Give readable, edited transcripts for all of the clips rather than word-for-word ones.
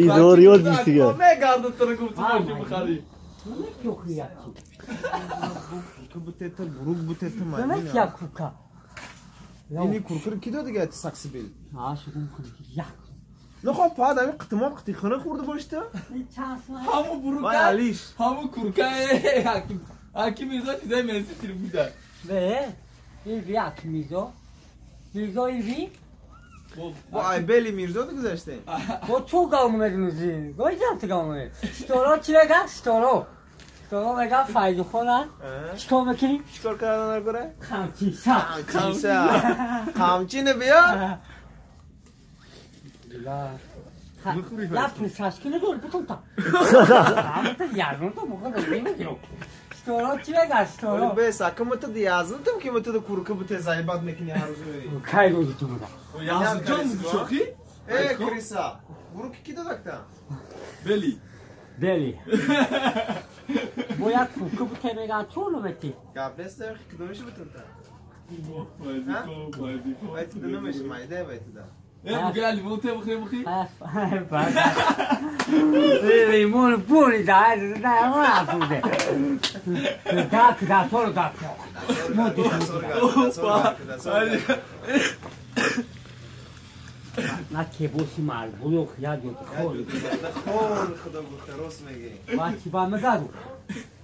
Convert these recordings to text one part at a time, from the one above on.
ин дориёт бистига. Мегарду туро гуфту мошин бихарӣ. Бурук бутета Demek ya kuka. Ини куркур ки дод дига сакси бел. Ha шугум хунки як. Нохо пад ами қитмон қити хона хурда бошта. Ҳаму бурука. Ҳаму курка ҳаким. Ҳаким Мирзо чизай мерси телефон. Бе. И як Мирзо. Мирзо и ви. Бо ай бели Мирзо гузаште. Бо ту гав медунзи. Гойҷан ту гав мед. Сторо чи мега? Сторо. Сторо мега файзу хона. Чикор мекунӣ? Чикор кардан наргора? Қамчи са. Қамчи са. Қамчи не бия? Я писашки не дори бутун та. Амта язун то муха дори мегиро. Сторо чи мега сторо? Бе сакам та язун там ки мата да курка бите заебат мекини ҳар рӯз мери. Кай рӯзи ту буда. Язун ҷон шохи? Э криса. Буруки ки додакта? Бели. Бели. Бояд курка бите меган чо намети? Гап нест кидомиши бутун та. Вай ту намеши майда вай ту да. Э, лимон те бухи бухи? Лимон бури да, да, ма буде. Да, да, соло да. На кебоси мал, буё хия ҷо хол. Хол худо гуфта рост меги. Ва чи ба мегаду?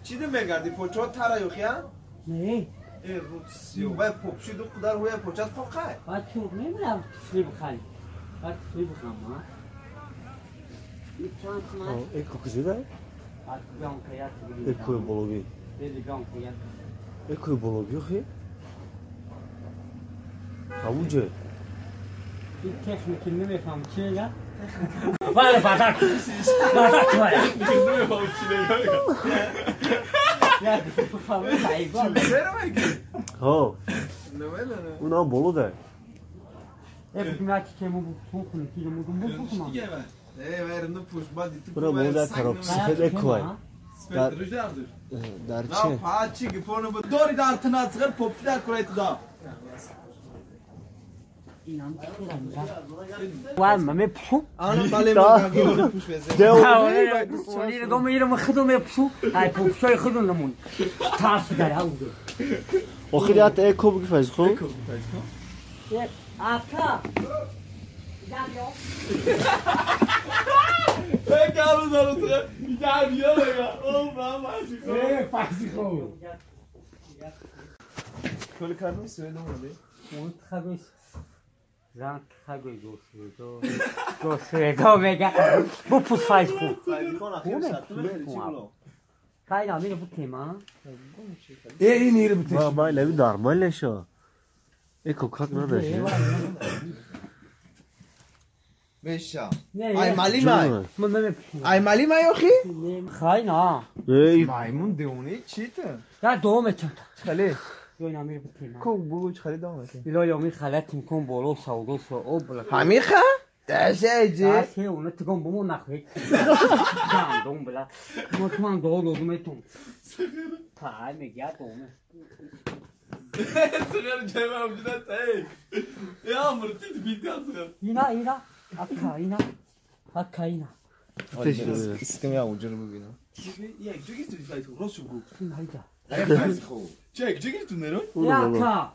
Чи да мегарди? Почо тара ё хия? Не. Э, русиё, вай попши ду қудар ҳуя почат қоқай. Ва чу мемирам слиб хали. Ва слиб хама. Эко куҷода? Экои бологӣ. Экои бологӣ охи? Ҳамун ҷой. Ин техники намефаҳм чи мега? Вале бадак. Бадак вале. Намефаҳм чи мега. Ҳо. Унам боло дай. Уна боло дай кароб сифет экоай. Дар чи? Дори дар тинацғир попши дар курай туда. Охир ята эко буги файз хо? Ака. زن تخگوی گوسویدو گوسویدو میگه بو پوس فایز خو خیلی امیر بود تیما ای این بود ما ما لمی نرمال نشو اکو کاک نداشت بشا ای مالی مای ای مالی مای آخی خیلی نه میمون دیونه چیته نه دومه چند خالی کو بگو چه خرید آمده ایلا یامی خلط میکن بالا سودا سو آب بلا همیخه؟ دشه ایجی؟ دشه اونه تگم بمون نخوید دندون بلا ما تو من دو دادم تون پای میگه دومه سخر جای من وجود ای یا مرتی بیت سخر اینا اینا اکا اینا اکا اینا اسکم یا اونجا رو ببینم یک جوگی تو فایت راست بگو اینا چک چک تو نرو یا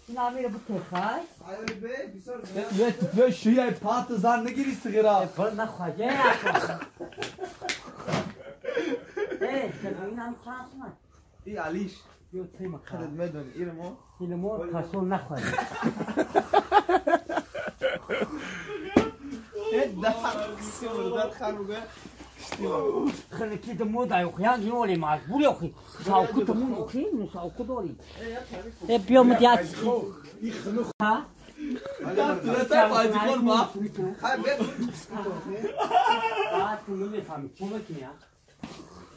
اینا میره بتخای یه تو شوی پات زن نگیری سگرا پر نخواجه ای اینا خاص ای علیش یو تیم خرد مدون ایرمو ایرمو کاسو نخواجه ده کسی خانوگه خلکی دمو دایو خیان جوری مجبور یخی ساوکو دمو نخی ساوکو داری بیا مدیات ها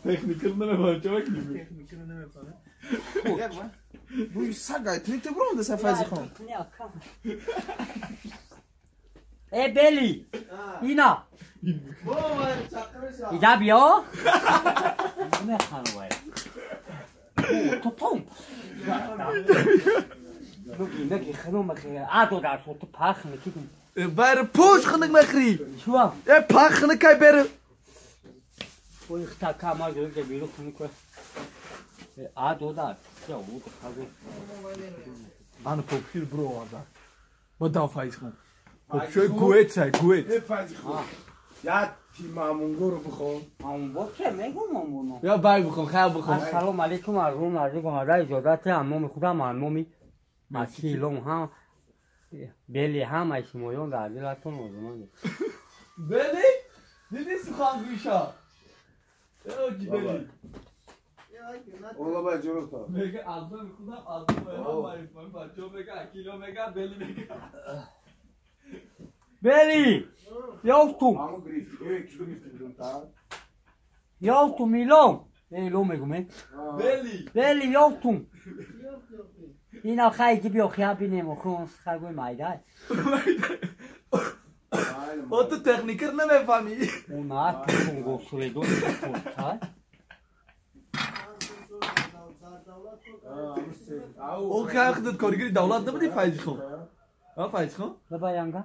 تکنیکل نمیفهمم چه بکنیم تکنیکل نمیفهمم بوی سگای توی تو برو دست فازی خون ای بلی اینا اینا بیا نمیخوام تو تو نگی نگی خانم که عادو در تو پخ میکنی Бер пуш хнак мехри. Чуа? Е пах хнакай бер. Ой хта ма ҷо билу хнак. А дода. Я у хагу. Ан попшир бро аза. Бада файз хон. Попшой гует сай гует. Е файз хон. Я ти мамунгору бихон. Мамунго че мегум мамуно. Я бай бихон, хайр бихон. Ассалому алейкум арзум алейкум ада иҷозати амоми худам амоми масилом ҳам бели ҳамаи шумоён дар дилатон озуман. Бели? Диди сухангӯиша. Э бели. Ола бай ҷурта. Мега азоми худам азоми ҳамаи бачо мега акило мега бели мега. Бели! Ёфтум. Ҳаму гирифти. Э ки гирифти будам та? Ёфтум илом. Э илом мегум э. Бели. Бели ёфтум. Ина хайги биё хия бинем хон хагой майда. О ту техникер намефаҳмӣ. Она ту госуледон та. О хай худат коргари давлат набудӣ Файзи хон? А Файзи хон? Лаба янга.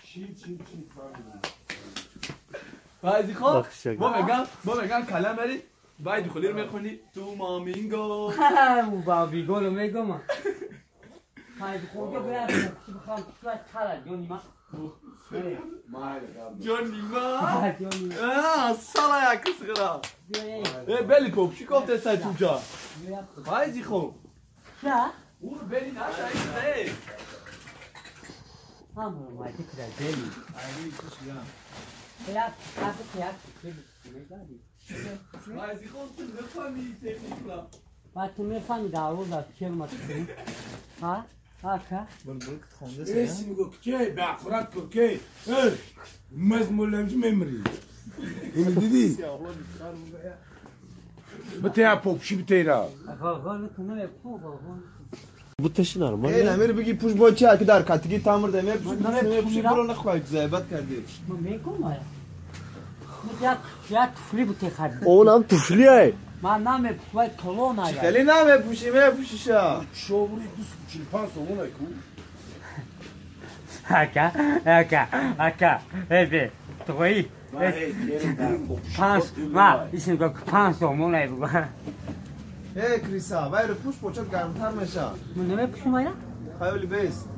Чи чи чи Файзи хон? Мо мегам калам бери باید خلی رو میخونی تو مامینگو. او بابیگو رو میگم. باید خودو باید بخوام تو تالا جونی ما. جونی ما. آه سالا یا کسخرا. ای بلی کوب چی گفته سای توجا. فایزی خو. چه؟ اون بلی نشه ای. همون ما دیگه بلی. یا یا فایزی خو تو نفهمی تکنیک را. با تو میفهمی دارو دا چه متکنی؟ ها؟ ها که؟ اسم میگو که به اخرات کو که مزمولم ممری. این دیدی؟ بته پوپشی بته را. Bu taşı normal. Ey امیر بگی پوش با چه که در کاتگی تامر دمه پوش برو نخوای زیبت کردی. من میگم یا یا تفلی بوده خرید. اونم تفلیه. من نام پوی کلون آیا. خیلی نام پوشی می پوشیشا. شوری 245 سومونه کو. اکا اکا اکا ای تویی. پانس ما ایشون گفت 5 سومونه بگو. ای کریسا وای پوش پوچت گرمتر میشه. من نمی پوشم آیا؟ خیلی بیست.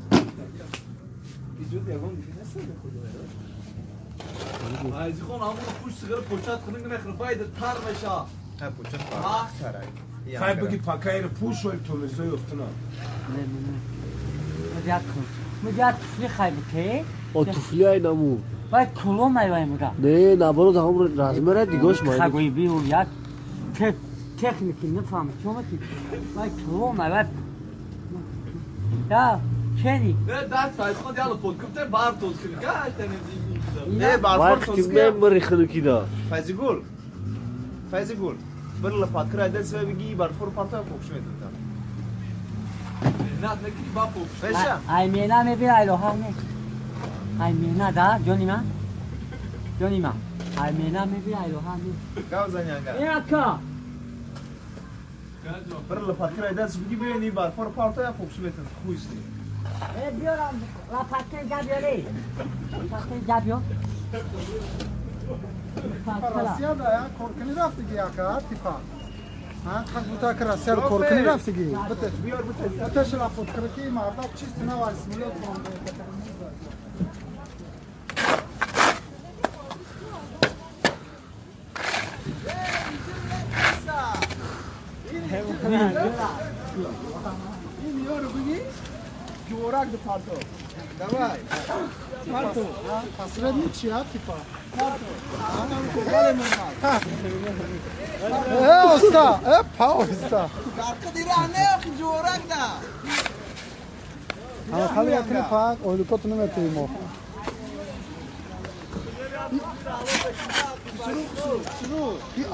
ایجاد یگان دیگه نیست خدا. فایزی خون همون پوش سیگار پوچات خونگ نمیخوره باید تر میشه. ها پوچات تر. خای بگی پاکای رو پوش ولی تو میزای افتنا. نه نه نه. مجات کن. مجات تفلی خای بته. او تفلی ای نمو. باید کلون ای وای مدا. نه نبرو هم رزمره دیگوش مای. خاگوی بیو یاد تکنیکی نفهم چون کی باید کلون ای وای. یا چنی. نه دست فایز خون دیالو پود کپتر بار توز کنی گاش تنه نه بارفور توز کنی. مری خنوکی دا. فایزی گل. فایزی گل. بر لپات کرای دست بگی بارفور پارتا پوکش میدم. نه نکنی با پوکش. ای مینا میبی ای لوها نه. ای مینا دا جونی ما. جونی ما. ای مینا میبی ای لوها نه. گاو زنیانگا. یا کا. بر لپات کرای دست بگی ببینی بارفور پارتا پوکش میدم خوشی. ای بیارم لپات جابیولی. لپات جابیو. راسیا دا یا کورکنی رفتگی آقا تیپا ها خط بوتا که راسیا کورکنی رفتگی بته بیار بته بته شلا پوت کرکی مردا چیز نه وارس مولد کن این یارو بگی جورک دو پارتو давай پارتو پسرت چی ها تیپا ای استا ای پا استا اما خالی اکنی پاک اولوکات نمیتونیم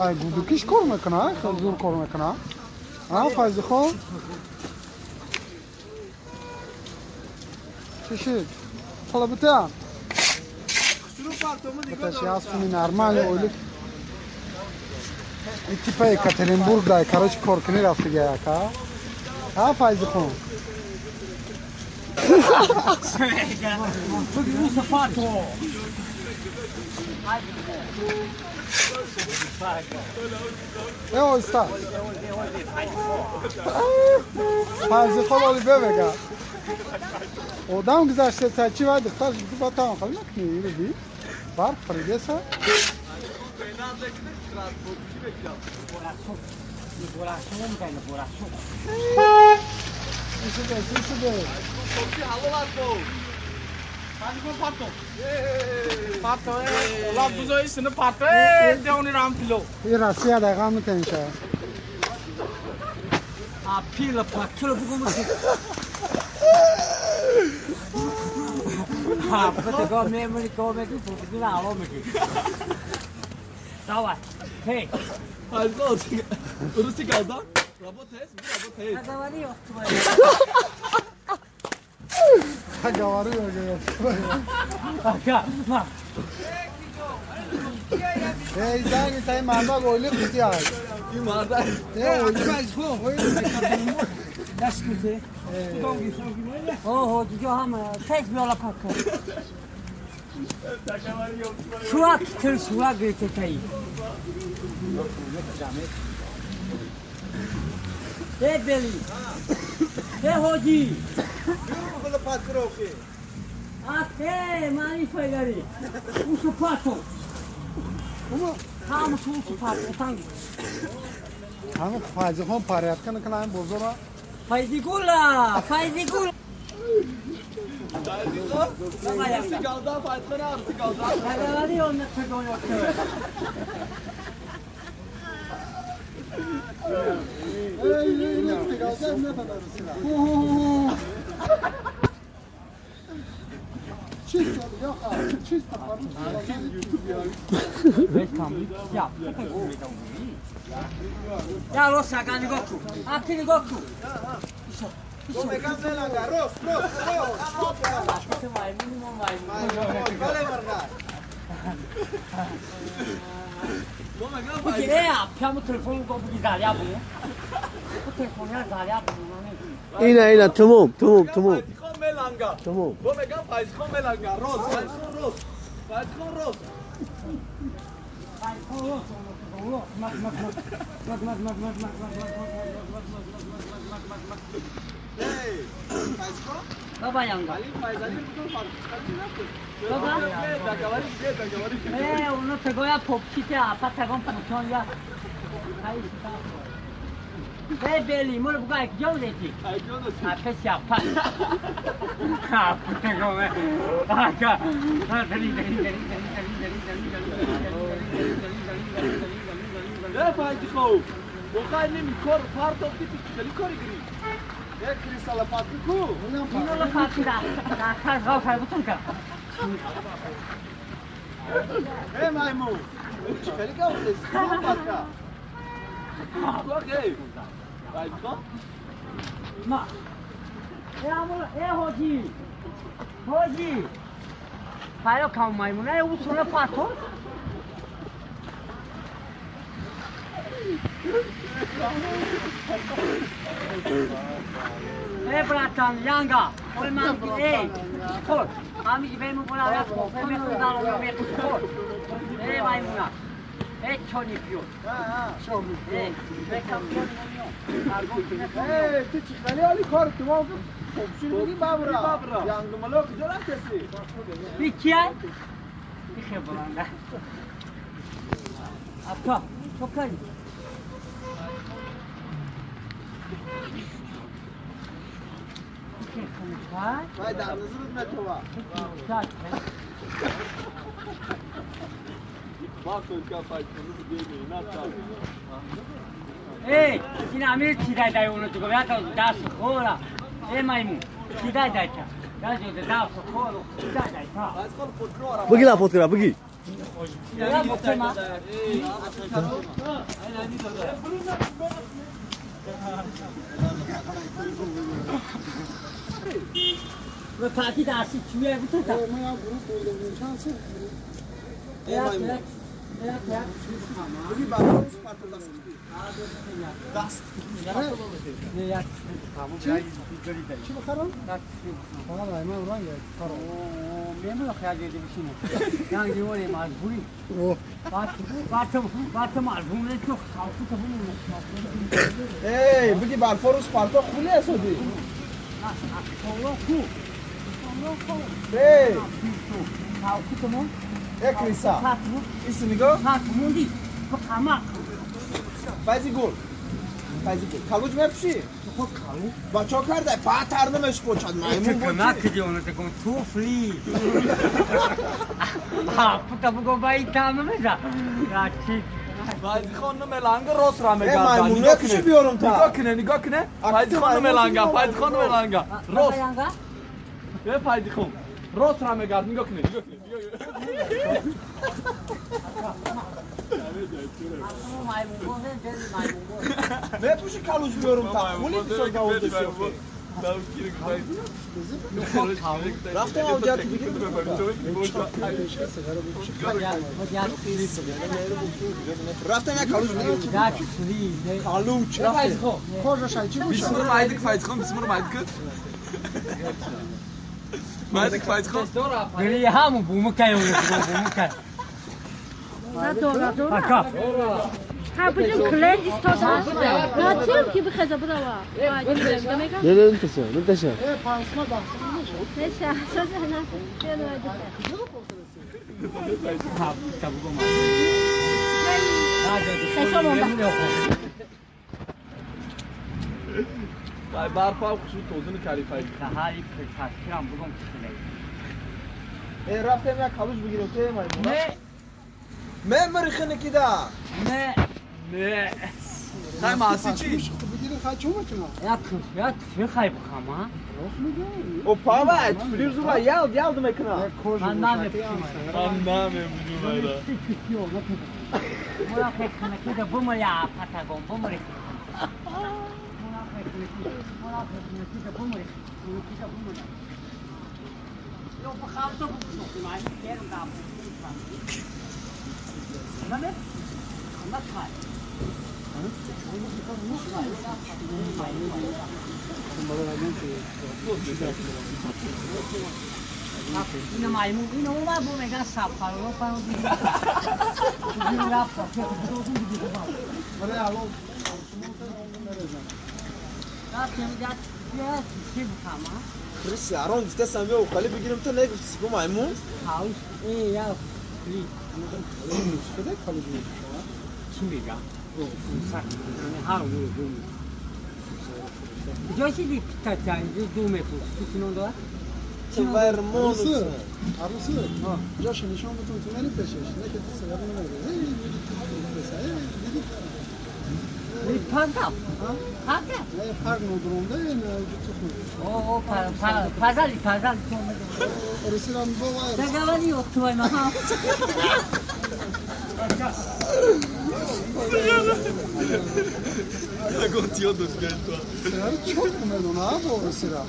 ای گودوکیش کار میکنه خیلی زور کار میکنه ها فایزی خون چی شد حالا بته بتش ясуни нормально ойлик и типа Екатеринбург дай короче коркунӣ рафтига яка ҳа Файзи хон Оста. Файзи холи бевега. Одам гузашта чӣ вай духтар ба таом хали накунӣ ируди. Барф фаридеса. این راستی دقیقا میتنشه. Эй, занг тай марда ойли қути ай. Ин марда. Э, ойли О, дига ҳам тез биёла пака. Шуак тир шуак гирифтаи. Э бели. Э ҳоҷи. Ате, мани файдари. Усу пато. Ҳама усу пато танги. Ҳама файзихон порядка накунам бозора. Файзигула, Файзигула. 야, 로스 아까 니고쿠. 아, 니고쿠. اینا اینا تموم تموم تموم تموم. بابا يانغا بابا 에 오늘 저거야 봅시다 아파트건 부천이야 에 벨리 뭘 부가 겨우되지 앞에 시아파 아파트건 아까 아 들리 들리 들리 들리 들리 들리 들리 네 파이지코 뭐가님 코 파르토 티피 코리그리 예 크리스탈 파트쿠 이걸로 파트다 나 가서 갈부턴가 에 마이무 벨가 오세스 파트카 오케이 파이지코 마 야, 에 호지 호지 파요 카 마이무나 우스나 파토 에 브라탄 양가 얼마 에 스콜 아미 집에 뭐라 하고 메스다로 메스콜 에 마이무나 에 천이 비오 아 에 에 티치 갈리 코 تو خوبشی بابرا یانگ ملوک جرا کسی بیچیا بیخه بلنده 아파 초카리 وای در نظرت متوا 에 지나면 지다다 오늘 지금 약간 다스 호라 에 마이무 지다다 차 나중에 다스 호로 지다다 차 بگی لا فوت کرا بگی 야 먹지 마. 왜 파티 다시 주에 붙었다. ما یا گروه بودم شانس. 야, بگی برای پرتو دست دست چی بخرم؟ والله ما رنگ میمون خیلی دیگه یعنی ولی مجبوری بعد مجبوری تو خاطر تو ای بگی برفا روز پرتو خونه اسودی ای کریسا ایسی نگاه فایزی گل فایزی گل کالوج مپشی بچه کرده پاتر نمش پوچد مایمون بود نکردی اونو تکون توفلی پتا بگو بایی تامه میزا فایزی خانم ملانگ روس را میگردن مایمون نکشی بیارم تا نگاه کنه نگاه کنه فایزی خانم ملانگ فایزی خانم ملانگ روس فایزی خانم روس را میگرد نگاه کنه نگاه کنه مپوشی کالوج بیارم تا خونی بسار گاونده سیوخی رفتم آوجات بگیرم رفتم یک کالوج بگیرم کالوج رفتم کجا شای چی بوشه بسمر مایدک فایز خان بسمر مایدک مایدک فایز خان گلی همون بومکای بومکای ها بجم کلن استاد نه تیم کی بخزه براوا نه نه انتشار انتشار پانسما بحث نشه اساس نه نه برفا خوشو توزن کاری پای حالی پسرم بگم چی رفتم یک کالوج بگیرم که مایمون نه ممر خنکی دا نه نه خای ماسی چی بگیریم خای چون میکنم یا چی خای بخوام ها او پاوا تفلیر زولا یال یال میکنم من نمیپوشم من نمیپوشم مرا خای خنکی دا بمر یا پاتاگون بمر مرا خنکی دا بمر خنکی دا بمر یو بخوام تو بپوشم من کیرم دا نه نه اینا مایمون اینا اون بو میگن ساب خارو پاو دی کریس یارون گفته سمیه و خالی بگیرم تو نگفتی سیگو مایمون چی میگم؟ جاشی عروسه جاش نشان بتون تو نری پشش نه که تو سیگار نمی‌گیری هی پاگا پاگا نه پاگ ندرونده نه تو خود او پازالی پازالی تو رسیدم بابا دگاولی وقت ما ها Çok memnun abi o sıra.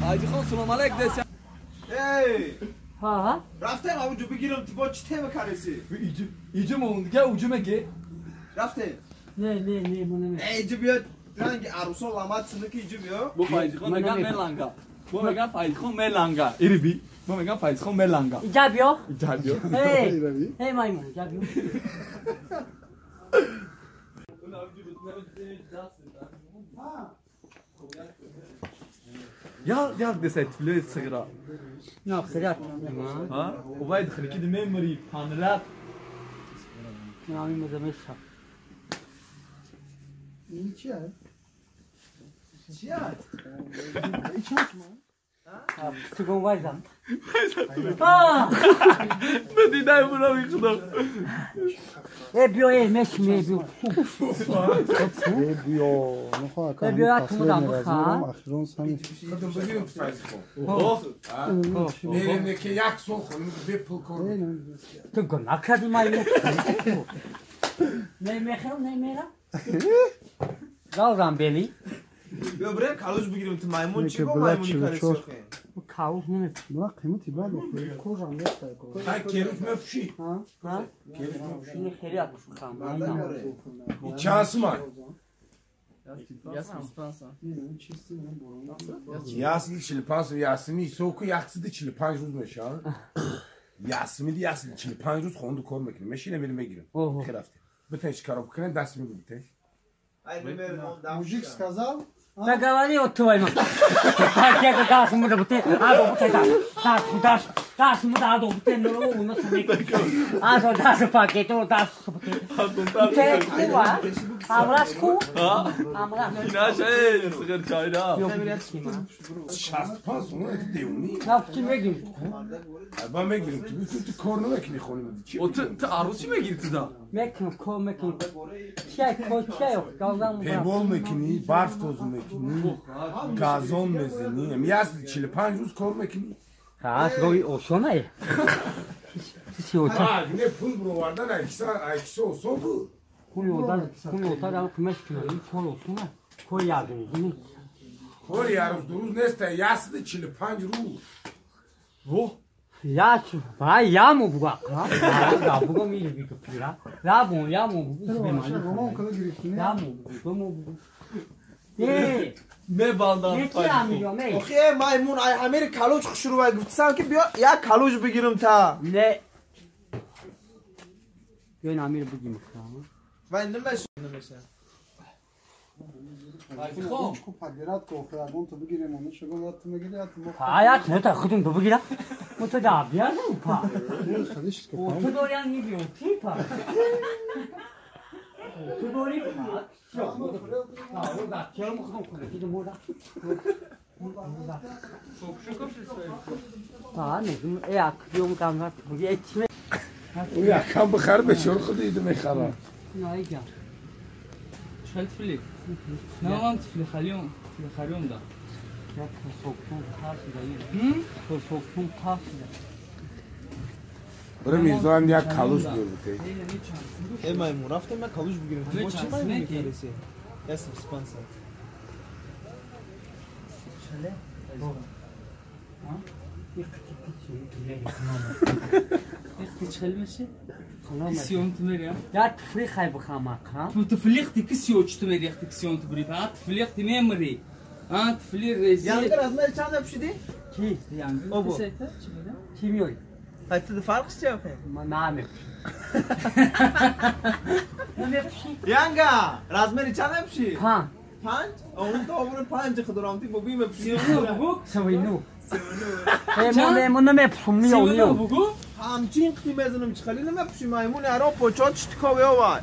Haydi خان سلام علیک دست. Hey. ها رفتم اونجا بگیرم تو با چی تیم کارسی؟ ایجی ایجی موند گه اوجی مگه؟ رفتم. نه نه نه من نه. ایجی بیاد رنگ عروسا لامات سنکی ایجی بیاد. بو فایز خان میگم ملانگا. بو میگم فایز خان ملانگا. ایری بی. بو میگم فایز خان ملانگا. ایجا بیا. ایجا بیا. هی هی مایمون ایجا بیا. يا يا دسات فلوس صغيرة. نه خيرات. ها وبايد خلي كده ميموري بانلات. نعم مزمشها. این چیه؟ چیه؟ این چیه؟ تو گم وایزم. بدیدای برو خدا. ای بیا ای مش می بیا. ای بیا نخواه که بیا تو مدام بخواه. اخیرون سمی. خودم بگیرم تو فایز خو. نه که یک سال خونم به پول کار. تو گناه کردی مایی. نه میخرم نه میرم. راوزم بلی. بیا بریم کالوش بگیریم تو میمون چی با میمونی کاری سوخه؟ کالوش نمی. نه قیمتی بله. کجا نیست. های کیروش مفشی. ها؟ کیروش مفشی. این خیلی عکس خام. چانس ما. یاسمی 45 یاسمی سوکو یخصد 45 روز میشه. یاسمی یاسمی 45 روز خوندو کار میکنه. ماشینه میرم میگیرم. خرافته. بتنش کارو بکنه دست میگیره. Мужик сказал. Да говори вот твой мать. Так я дас му да бте, а до бте дас. Дас дас дас му да до бте но у нас не. А со дас пакето дас бте. Бте куа? Амрас ку? Амрас. Иначе сгар чайда. 65 сом это деуни. На чи мегим? Ба мегирим ту ту кор намекунӣ хоним. О ту ту арӯс чӣ мегирӣ ту да? Мекунам кор мекунам. Чай кор чай газам. Пейбол мекунӣ, барф тоз мекунӣ, газон мезанӣ. Ясли 45 рӯз кор мекунӣ. Ха, рӯи осонае. Чӣ ота? Ха, не пул бировардан айкиса айкиса осон буд. Пул одар, пул отар ам кумеш кунам, кор осона. Кор ядум. Кор ярӯз дурӯз нест, ясли 45 рӯз. Во Я ба яму буга. Да буга ми би пира. Ра бу яму бугу. Яму бугу му. Э, ме балдан. Охи маймун ай амир калуч хушру гуфтсам ки биё як калуч бигирам та. Не. Биё амир бигирам. Вай намеш намеша. Ручку подбирать, охрагон то бигирем, он шагон лат мегирад. А я это худум то бигира. Вот это обязан па. О, то не бил типа. То дори па. А, вот да, чем худум худум, иду мода. Та, не, э, аквиум там, я чме. Я кам бихар бешор худ иду мехара. Найга. شحال تفليك؟ نعم تفليخ اليوم تفليخ اليوم ده. برم میرزا یک کالوش بیار بده. ای مایمون رفتم من کالوش بگیرم. تو چی مایمونی کاریسی؟ یس سپانسر. شله؟ ها؟ تشخل ماشي؟ كسيون تمريا يا تفريخ هاي بخامك ها؟ تفليختي كسيو تمريا اختي كسيون تبري ها تفليختي ميمري ها تفلير ريزي يعني از ما چند پشیدی؟ کی؟ اوبو کی میای؟ هاي تو فرق چیه آخه؟ ما نامه ینگا رازمری چند پشی؟ پنج پنج؟ اون تا اون پنج خود رامتی بو بیم پشی سوینو ای مون نمیپوشم میو میو همچین قتی میزنم چخلی نمیپوشی مایمون هرا پوچات چتکاوی آوای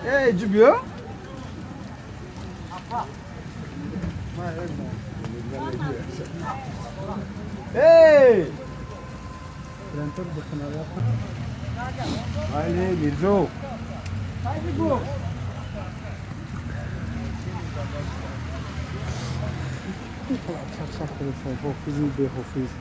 ای جبیو ای Haydi Mirzo. Haydi bu. حافظی به حافظ.